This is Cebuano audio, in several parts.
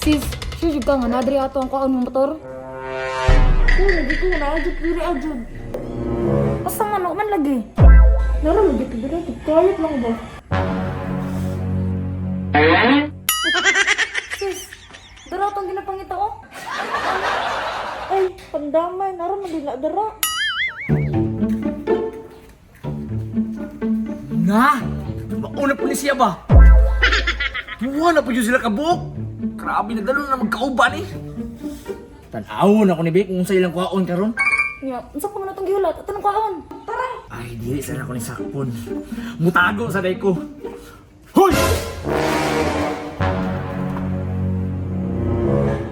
Sis, sure jud ka nga nadri ato ang kuan mo motor? Oo, lagi ko na ajud diri ajud. Asa man man lagi? Nara lagi to diri kayot lang ba? Sis, dara atong ginapangita oh. Ay, pandamay nara man din na dara. Na! Mauna po ni siya ba? Buwan na po yun sila kabuok. Grabe, nagdalo na magkauban eh. Tanawon ako ni Bek kung sa ilang kuhaon karon. Nya, unsa pa man atong gihulat? Ato nang kuan. Tara. Ay, dili sana ako ni Sakpon. Mutago sa day ko. Hoy!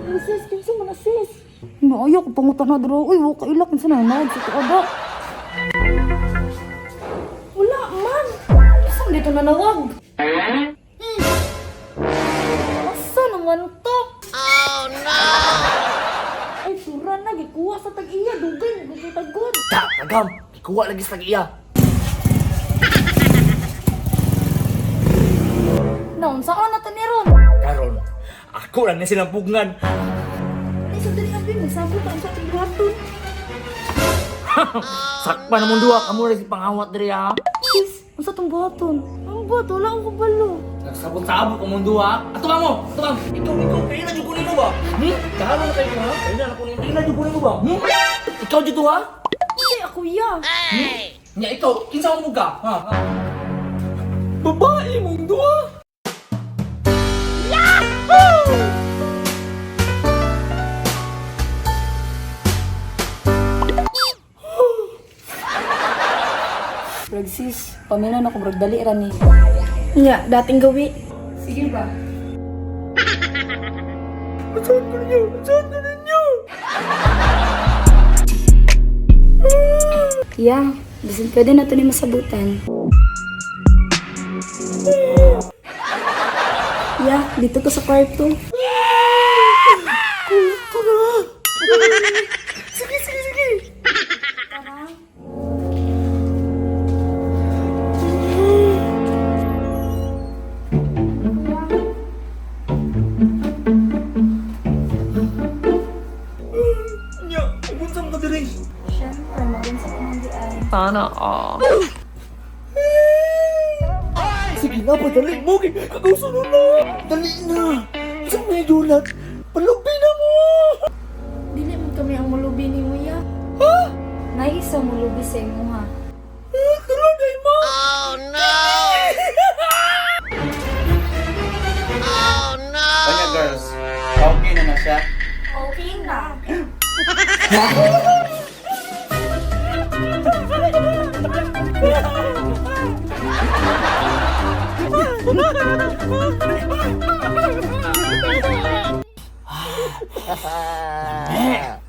Ay, sis, kinsa man na sis? Nya, ayaw ko pangutan na dara. Uy, wa ka ilak unsa na naad sa tuada. Wala man. Asa man dito nanawag? Asa naman to? Ay, sura na gikuha sa tag-iya dugay mo gitagod. Ta, tagam! Ikuha lagi sa tag-iya. Naunsaon na to ni ron? Karon, ako lang ni silang pugngan. Ay, sa diri abi magsabot ang sa atong buhaton. Sakpan na mong duha, kamo rin si pangawat diri ha. Sis, unsa tong buhaton? Ang buhat wala akong kabalo. Nagsabot-sabot ka mong duha. Ato ka mo! Ato ka! Ikaw, ikaw, kayo na dyan kunin mo ba? Hmm? Karon na kayo ha? Kayo na kunin. Kayo na dyan kunin mo ba? Hmm? Ikaw dito ha? Kasi ako ya. Nya ikaw, kinsa mo ka? Ha? Ha? Babae mong duha! Brag sis, pamilya na ko brag dali ra ni. Nya, dating gawi. Sige ba? Saan ko ninyo? Saan ko ninyo? Yeah, bisin pwede na to ni masabutan. Ya, dito to sa kwarto. Sige, sige, sige! Nya, ugunsa mo ka diri. Siyempre, magunsa ko nang di ay. Sige na, padali mo. Kay kagausuno na. Dali na. Sa may dulat, palubi na mo. Dili man kami ang mulubi ni mo ya. Ha? Naisa mo lubi sa imuha. Ah, Tulo na mo. Kanya girls, okay na na siya. Okay na. Eh,